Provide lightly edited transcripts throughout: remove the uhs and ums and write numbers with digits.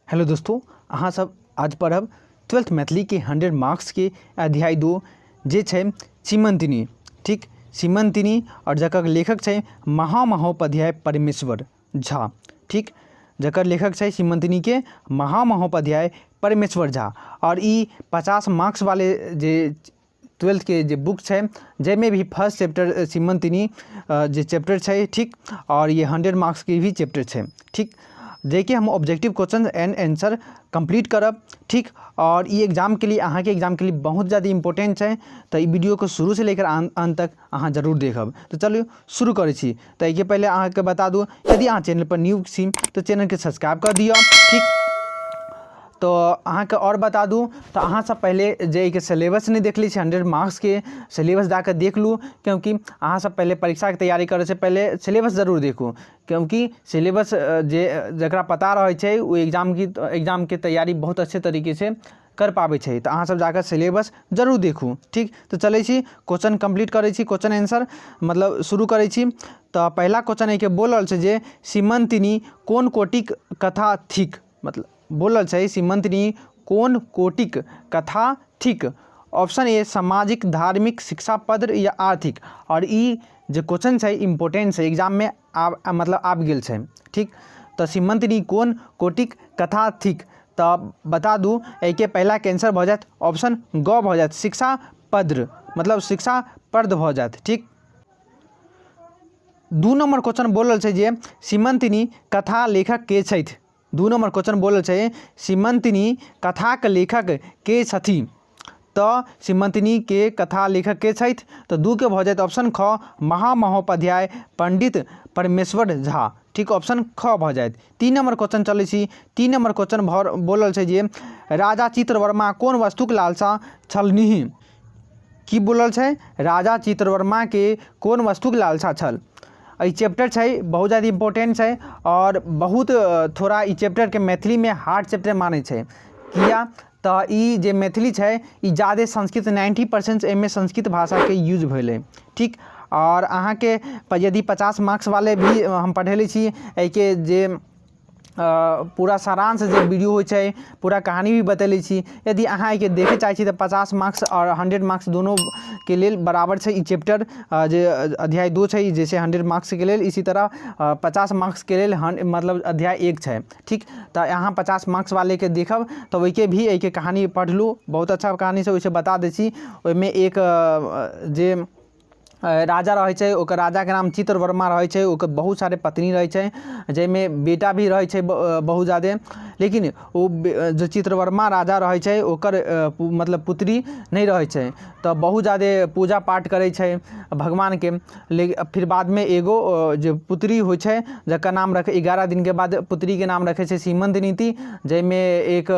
Hello दोस्तों, अहाँ सब आज पढ़ब ट्वेल्थ मैथिली के 100 मार्क्स के अध्याय 2 जे छै सीमंतिनी। ठीक, सीमंतिनी और जकर लेखक छै महामहोपाध्याय परमेश्वर झा। ठीक, जकर लेखक छै सीमंतिनी के महामहोपाध्याय परमेश्वर झा। और ई 50 मार्क्स वाले जे ट्वेल्थ के जे बुक छै जाहिमे भी फर्स्ट चैप्टर सीमंतिनी जे चैप्टर छै, ठीक, और ये 100 मार्क्स के भी चैप्टर छै। ठीक, जेकि हम objective question and answer complete करब। ठीक, और ये एग्जाम के लिए, अहाँ के एग्जाम के लिए बहुत ज़्यादा इम्पोर्टेंट छै, तो ई वीडियो को शुरू से लेकर अंत तक अहाँ जरूर देखब। तो चलू शुरू करै छी। तो एहिके पहले अहाँके बता दू, यदि अहाँ चैनल पर न्यू छी तो चैनल के सब्सक्राइब कर दियौ। ठीक, तो अहाँके और बता दूँ, तो अहाँ सब पहले जे एहिके सिलेबस नहीं देख लै छी, 100 मार्क्स के सिलेबस जाके देख लू, क्योंकि अहाँ सब पहले परीक्षाके तैयारी करै से पहले सिलेबस जरूर देखू, क्योंकि सिलेबस जे जकरा पता रहै छै ओ एग्जामके तैयारी बहुत अच्छे तरीके से कर पाबै छै। तो अहाँ सब जाकर सिलेबस जरूर देखू। ठीक, तो चलै छी क्वेश्चन कम्प्लीट करै छी, क्वेश्चन आंसर मतलब शुरू करै छी। तो पहला क्वेश्चन एहिके बोल रहल छै जे सीमंतिनी कोन कोटिक कथा थिक, मतलब बोलल छै सीमंतिनी कोन कोटिक कथा थिक। ऑप्शन ए सामाजिक, धार्मिक, शिक्षापद या आर्थिक। और ई जे क्वेश्चन छै इम्पोर्टेंट छै, एग्जाम में आब मतलब आबि गेल छै। ठीक, तो सीमंतिनी कोन कोटिक कथा थिक, तो बता दू एहिके पहला के आंसर भऽ जायत ऑप्शन ग भऽ जायत शिक्षापद्र, मतलब शिक्षाप्रद भऽ जायत। ठीक, 2 नंबर क्वेश्चन बोलल छै जे सीमंतिनी कथा लेखक के छथि। 2 नंबर क्वेश्चन बोलल छै सीमंतिनी कथाक लेखक के छथि। तो सीमंतिनी के कथा लेखक के छथि, तो 2 के भऽ जायत ऑप्शन ख महामहोपाध्याय पंडित परमेश्वर झा। ठीक, ऑप्शन ख भऽ जायत। 3 नंबर क्वेश्चन चलै छी। 3 नंबर क्वेश्चन बोलल छै जे राजा चित्रवर्मा कोन वस्तुक लालसा छलनिहि। की बोलल छै, राजा चित्रवर्मा के कोन वस्तुक लालसा छल। एहि चैप्टर छै बहुत ज़्यादा इम्पोर्टेंट छै और बहुत थोड़ा ई चैप्टर के मैथिली में हार्ड चैप्टर मानै छै। किया तो ई जे मैथिली छै ई ज़्यादे संस्कृत 90% एहिमे संस्कृत भाषाके यूज भेलै। ठीक, और अहाँके यदि 50 मार्क्स वाले भी हम पढ़ेले छी, एहिके जे पूरा सारांश जे वीडियो होइ छै, पूरा कहानी भी बतेले छी। यदि अहाँ एहिके देखै चाहै छी तऽ 50 मार्क्स और 100 मार्क्स दोनों के लेल बराबर छै ई चैप्टर, जे अध्याय 2 छै, जैसे 100 मार्क्स के लेल, इसी तरह 50 मार्क्स के लेल मतलब अध्याय 1 छै। ठीक, तऽ अहाँ 50 मार्क्स वाले के देखब तऽ ओहिके भी एहिके कहानी पढ़लू, बहुत अच्छा कहानी छै, ओहिसँ बता दै छी। ओहिमे एक जे राजा रहै छै, ओकर राजाके नाम चित्रवर्मा रहै छै, ओकर बहुत सारे पत्नी रहै छै, जाहिमे बेटा भी रहै छै बहुत जादे, लेकिन ओ जे चित्रवर्मा राजा रहै छै ओकर मतलब पुत्री नहि रहै छै, तऽ बहुत जादे पूजा पाठ करै छै भगवानके। लेकिन फिर बादमे एगो जे पुत्री होइ छै जकर नाम रखै, 11 दिनके बाद पुत्रीके नाम रखै छै सीमंतनीति, जाहिमे एक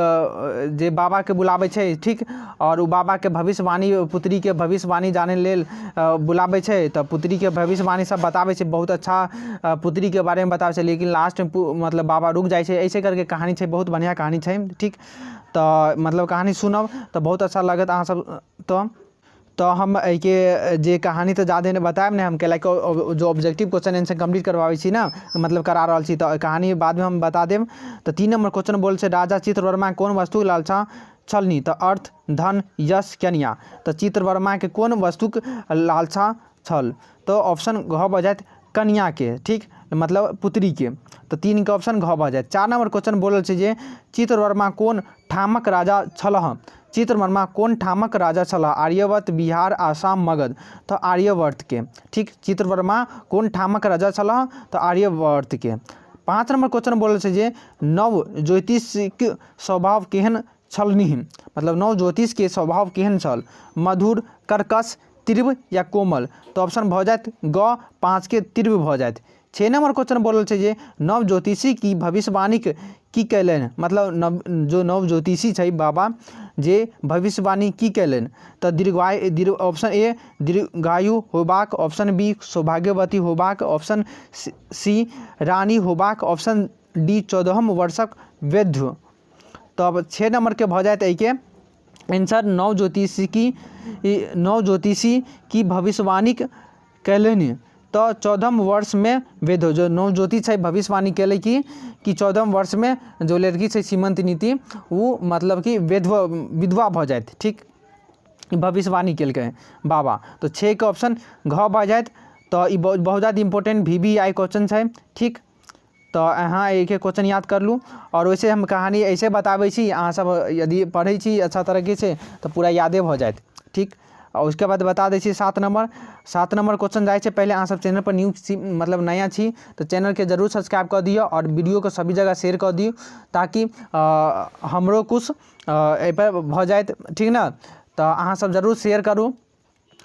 जे बाबाके बुलाबै छै। ठीक, और ओ बाबाके भविष्यवाणी, पुत्रीके भविष्यवाणी जानै लेल बुलाबै छै, तऽ पुत्रीके भविष्यवाणी सब बताबै छै, बहुत अच्छा पुत्रीके बारेमे बताबै छै, लेकिन लास्टमे मतलब बाबा रुकि जाइ छै। ऐसे करके कहानी छै, बहुत बढ़िआँ कहानी छै। ठीक, तऽ मतलब कहानी सुनब तऽ बहुत अच्छा लागत अहाँ सब। तऽ हम एहिके जे कहानी तऽ जादे नहि बतायब नहि हम, कैलाकि जो ऑब्जेक्टिव क्वेश्चन आंसर कम्प्लीट करबाबै छी ने, मतलब करा रहल छी, तऽ कहानी बादमे हम बता देब। तऽ 3 नंबर क्वेश्चन बोल छै राजा चित्रवर्मा कोन वस्तुक लालसा छलनि, तऽ अर्थ, धन, यश, कन्या। तऽ चित्रवर्माके कोन वस्तुक लालसा छल, तऽ ऑप्शन घ भऽ जायत कन्याके, ठीक, मतलब पुत्रीके, तऽ 3 के ऑप्शन घ भऽ जायत। 4 नंबर क्वेश्चन बोलल छै जे चित्रवर्मा कोन ठामक राजा छलह। चित्रवर्मा कोन ठामक राजा छलह, आर्यवर्त, बिहार, आसाम, मगध, तऽ आर्यवर्त के। ठीक, चित्रवर्मा कोन ठामक राजा छलह, तऽ आर्यवर्त के। 5 नंबर क्वेश्चन बोलल छै जे नव ज्योतिषक स्वभाव केहन छलनिह, मतलब नव ज्योतिष के स्वभाव केहन छल, मधुर, कर्कश, तीव्र या कोमल, तऽ ऑप्शन भऽ जायत ग 5 के तीव्र भऽ जायत। 6 नंबर क्वेश्चन बोलल छै जे नव ज्योतिषी की भविष्यवाणीक की कयलनि, मतलब नव जो नव ज्योतिषी छै बाबा जे भविष्यवाणी की कयलनि, तऽ दीर्घायु, दीर्घ, ऑप्शन ए दीर्घायु होबाक, ऑप्शन बी सौभाग्यवती होबाक, ऑप्शन सी रानी होबाक, ऑप्शन डी 14 वर्षक वैद्य। तब 6 नंबर के भऽ जायत एहिके आंसर नव ज्योतिषी की भविष्यवाणी कयलनि, तऽ चौदहम वर्षमे वेदो जो नवज्योति छै भविष्यवाणी केलै कि चौदहम वर्षमे जो लड़की छै सीमन्त नीति ओ मतलब कि वेधवा विधवा भऽ जायत। ठीक, भविष्यवाणी केलकै बाबा। तऽ छओके ऑप्शन घ भऽ जायत। तऽ ई बहुत जादा इम्पोर्टेंट भी वी I question छै। ठीक, तऽ अहाँ एहिके क्वेश्चन याद कर लू। आओर वैसे हम कहानी ऐसे बताबै छी, अहाँ सब यदि पढ़ै छी अच्छा तरीके से तऽ पूरा यादे भऽ जायत। ठीक, आओर उसके बाद बता दै छी सात नंबर, सात नंबर क्वेश्चन जाइ छै। पहिले अहाँ सब चैनल पर न्यू छी, मतलब नया छी, तऽ चैनलके जरूर सब्सक्राइब कऽ दियौ आओर वीडियोके सभी जगह शेयर कऽ दियौ ताकि हमरो किछु एहिपर भऽ जायत। ठीक ने, तऽ अहाँ सब जरूर शेयर करू।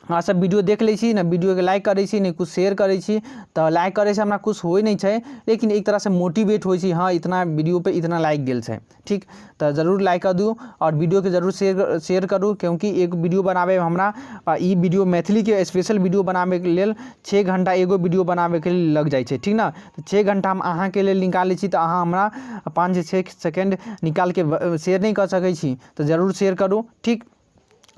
अहाँ सब वीडियो देख लै छी ने, वीडियोके लाइक करै छी ने, किछु शेयर करै छी। तऽ लाइक करैसँ हमरा किछु होइ नहि छै, लेकिन एक तरहसँ मोटिवेट होइ छी, हँ इतना वीडियोपर इतना लाइक गेल छै। ठीक, तऽ जरूर लाइक कऽ दियौ आओर वीडियोके जरूर शेयर करू, क्योंकि एक वीडियो बनाबैमे हमरा ई वीडियो मैथिलीके स्पेशल वीडियो बनाबैके लेल 6 घण्टा एगो वीडियो बनाबैके लेल लग जाइ छै। ठीक ने, तऽ 6 घण्टा हम अहाँके लेल निकालै छी, तऽ अहाँ हमरा 5 6 सेकेण्ड निकालिके शेयर नहि कऽ सकै छी? तऽ जरूर शेयर करू। ठीक,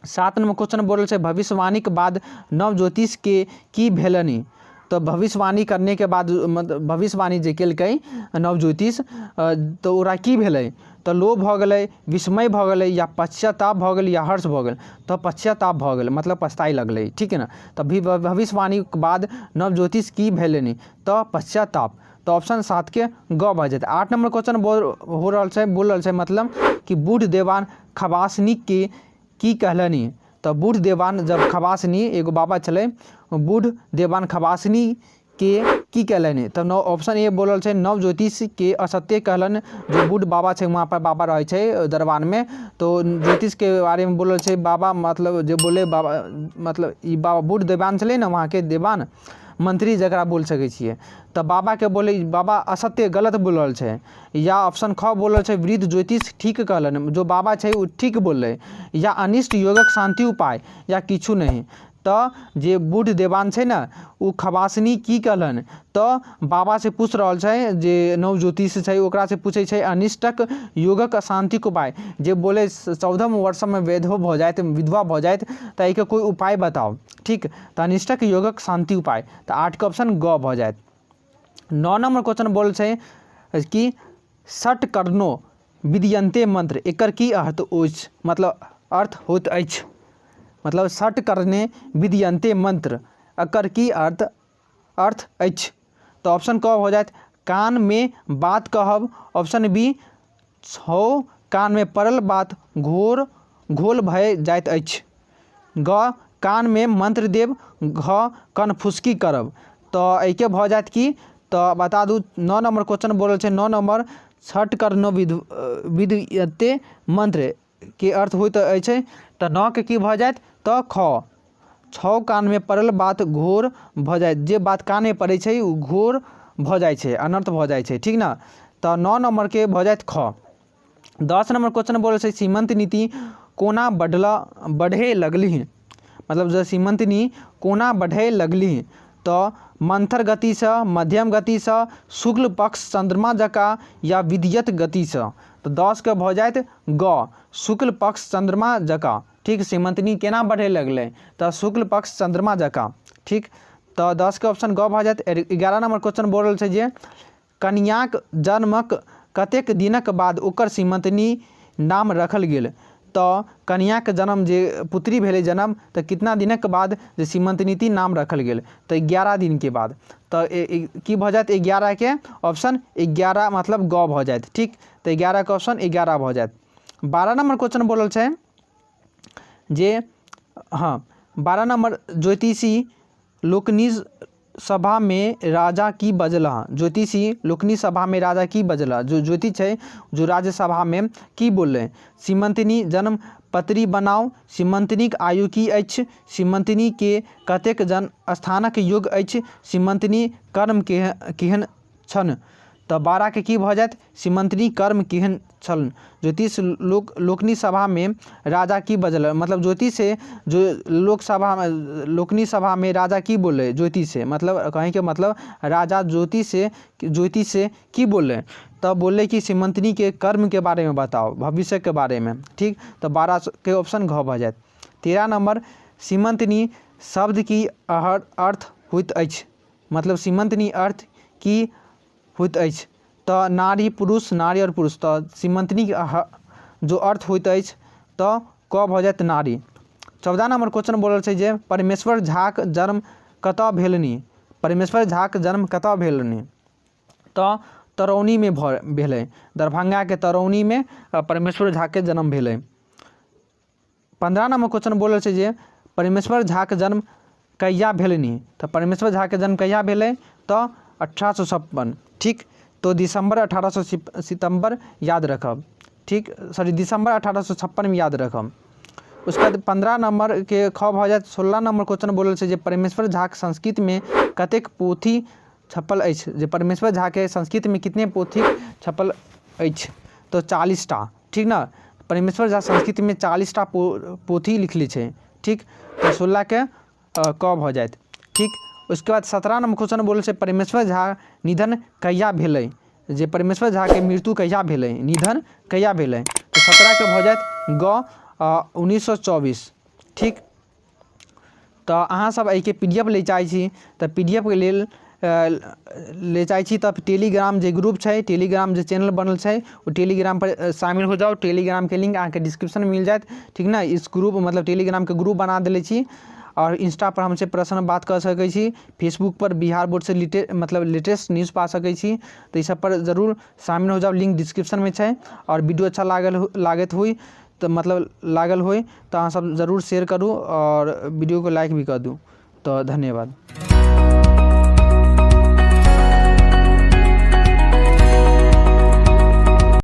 सात नंबर क्वेश्चन बोलल छै, भविष्यवाणीके बाद नव ज्योतिषके की भेलनि? तऽ भविष्यवाणी करनेके बाद, मतलब भविष्यवाणी जे केलकै नव ज्योतिष, तऽ ओकरा की भेलै? तऽ लोभ भऽ गेलै, विस्मय भऽ गेलै, या पश्चाताप भऽ गेलै, या हर्ष भऽ गेल। तऽ पश्चाताप भऽ गेलै, मतलब पछताए लगलै। ठीक है ने, तऽ भविष्यवाणीके बाद नव ज्योतिष की भेलनि? तऽ पश्चाताप। तऽ ऑप्शन सातके ग भऽ जेतै। 8 नंबर क्वेश्चन बोल हो रहल छै, बोल रहल छै मतलब कि बूढ़ देवान खबासनीके की कहलनि? तऽ बूढ़ देवान जब खबासनी, एगो बाबा छलै, बूढ़ देवान खबासनी के की कहलनि? तऽ नौ ऑप्शन ए बोलल छै, नव ज्योतिषके असत्य कहलनि। जो बूढ़ बाबा छै, वहाँ पर बाबा रहै छै दरबारमे, तो ज्योतिषके बारेमे बोलल छै बाबा, मतलब जे बोले बाबा, मतलब ई बाबा बूढ़ देवान छलै ने वहाँके देवान मंत्री जकरा बोल सकै छियै, तऽ बाबाके बोलै बाबा असत्य गलत बोल रहल छै। या ऑप्शन ख बोलल छै, वृद्ध ज्योतिष ठीक कहलनि, जो बाबा छै ओ ठीक बोललै। या अनिष्ट योगक शान्ति उपाय, या किछु नहि। तऽ जे बूढ़ देवान छै ने, ओ खबासनी की कहलनि? तऽ बाबासँ पूछि रहल छै, जे नव ज्योतिष छै ओकरासँ पूछै छै अनिष्टक योगक शान्तिक उपाय, जे बोलै 14म वर्षमे वैधव भऽ जायत, विधवा भऽ जायत, तऽ एहिके कोइ उपाय बताउ। ठीक, तऽ अनिष्टक योगक शान्ति उपाय, तऽ 8के ऑप्शन ग भऽ जायत। 9 नंबर क्वेश्चन बोल छै कि षट कर्णो विद्यन्ते मंत्र, एकर की अर्थ अछि? मतलब अर्थ होइत अछि, मतलब षट कर्णे विद्यन्ते मंत्र, एकर की अर्थ अर्थ अछि? तऽ ऑप्शन क हो जायत, कानमे बात कहब। ऑप्शन बी, छओ कानमे पड़ल बात घोर घोल भए जाइत अछि। ग, कानमे मंत्र देब। घ, कनफुसकी करब। तऽ एहिके भऽ जायत की? तऽ बता दू, 9 नंबर क्वेश्चन बोलल छै, 9 नंबर छठ कर्णो विध विद्यते मंत्र के अर्थ होइत अछि। तऽ 9के की भऽ जायत? तऽ ख, छओ कानमे पड़ल बात घोर भऽ जायत। जे बात कानमे पड़ै छै ओ घोर भऽ जाइ छै, अनर्थ भऽ जाइ छै। ठीक ने, तऽ 9 नंबरके भऽ जायत ख। 10 नंबर क्वेश्चन बोलै छै, सीमंत नीति कोना बढ़े लगलीह? मतलब जे सीमंतनी कोना बढ़े लगलीह? तऽ मन्थर गतिसँ, मध्यम गतिसँ, शुक्ल पक्ष चन्द्रमा जकाँ, या विद्युत गतिसँ। तऽ 10के भऽ जायत ग, शुक्ल पक्ष चन्द्रमा जकाँ। ठीक, सीमंतनी केना बढ़े लगलै? तऽ शुक्ल पक्ष चन्द्रमा जकाँ। ठीक, तऽ 10के ऑप्शन ग भऽ जायत। 11 नंबर क्वेश्चन बोल रहल छै जे कनियाँक जन्मक कतेक दिनक बाद ओकर सीमंतनी नाम रखल गेल? तऽ कनियाँक जन्म, जे पुत्री भेलै जन्म, तऽ कितना दिनक बाद जे सीमंतनीति नाम रखल गेल? तऽ 11 दिनके बाद। तऽ की भऽ जायत? 11के ऑप्शन 11, मतलब ग भऽ जायत। ठीक, तऽ 11के ऑप्शन 11 भऽ जायत। 12 नंबर क्वेश्चन बोलल छै जे, हँ, 12 नंबर, ज्योतिषी लोकनि सभामे राजा की बजलाह? ज्योतिषी लोकनि सभामे राजा की बजलाह? जो ज्योतिष छै, जो राज्यसभामे की बोललै? सीमंतनी जन्म पत्री बनाउ। सीमंतनीक आयु की अछि? सीमंतनीके कतेक जन्म स्थानक योग अछि? सीमंतनी कर्म केहन छनि? तऽ 12के की भऽ जायत? सीमंतनी कर्म केहन छल? ज्योतिष लोक लोकनि सभामे राजा की बजल, मतलब ज्योतिष से जो लोकसभामे लोकनि सभामे राजा की बोललै? ज्योतिष से, मतलब कहैके मतलब राजा ज्योतिष से की बोललै? तऽ बोललै कि सीमंतनीके कर्मके बारेमे बताउ, भविष्यके बारेमे। ठीक, तऽ 12के ऑप्शन घ भऽ जायत। 13 नंबर, सीमंतनी शब्द की अर्थ होइत अछि? मतलब सीमंतनी अर्थ की होइत अछि? तऽ नारी पुरुष, नारी आओर पुरुष। तऽ सीमंतनीके जो अर्थ होइत अछि तऽ क भऽ जायत नारी। 14 नंबर क्वेश्चन बोलल छै जे परमेश्वर झाक जन्म कतऽ भेलनि? परमेश्वर झाक जन्म कतऽ भेलनि? तऽ तरौनीमे भऽ भेलै, दरभंगाके तरौनीमे परमेश्वर झाके जन्म भेलै। 15 नंबर क्वेश्चन बोलल छै जे परमेश्वर झाके जन्म कहिया भेलनि? तऽ परमेश्वर झाके जन्म कहिया भेलै? तऽ 1856। ठीक, तो दिसंबर 1800 सितंबर याद रखब। ठीक, सॉरी दिसंबर 1856 में याद रखब। उसके बाद 15 नंबर के ख भऽ जायत। 16 नंबर क्वेश्चन बोलल छै जे परमेश्वर झाके संस्कृतमे कतेक पोथी छपल अछि? जे परमेश्वर झाके संस्कृतमे कितने पोथी छपल अछि? तऽ 40टा। ठीक ने, परमेश्वर झा संस्कृतमे 40टा पोथी लिखले छै। ठीक, तऽ 16के क भऽ जायत। ठीक, उसके बाद 17 नंबर क्वेश्चन बोलल छै परमेश्वर झा निधन कहिया भेलै? जे परमेश्वर झाके मृत्यु कहिया भेलै, निधन कहिया भेलै? तऽ 17के भऽ जायत ग 1924। ठीक, तऽ अहाँसभ एहिके पी डी एफ लै चाहै छी तऽ पी डी एफ के लेल ले चाहै छी तऽ टेलीग्राम जे ग्रुप छै, टेलीग्राम जे चैनल बनल छै, ओ टेलीग्रामपर शामिल हो जाउ। टेलीग्रामके लिंक अहाँके डिस्क्रिप्शनमे मिल जायत। ठीक ने, इस ग्रुप मतलब टेलीग्रामके ग्रुप बना देले छी आओर इंस्टापर हमसे पर्सनल बात कऽ सकै छी, फेसबुकपर बिहार बोर्डसँ मतलब लेटेस्ट न्यूज पा सकै छी। तऽ ई सबपर जरूर शामिल हो जाउ, लिंक डिस्क्रिप्शनमे छै। आओर वीडियो अच्छा लागैत होइ तऽ मतलब लागल होइ तऽ अहाँ सब जरूर शेयर करू आओर वीडियोके लाइक भी कऽ दू। तऽ धन्यवाद।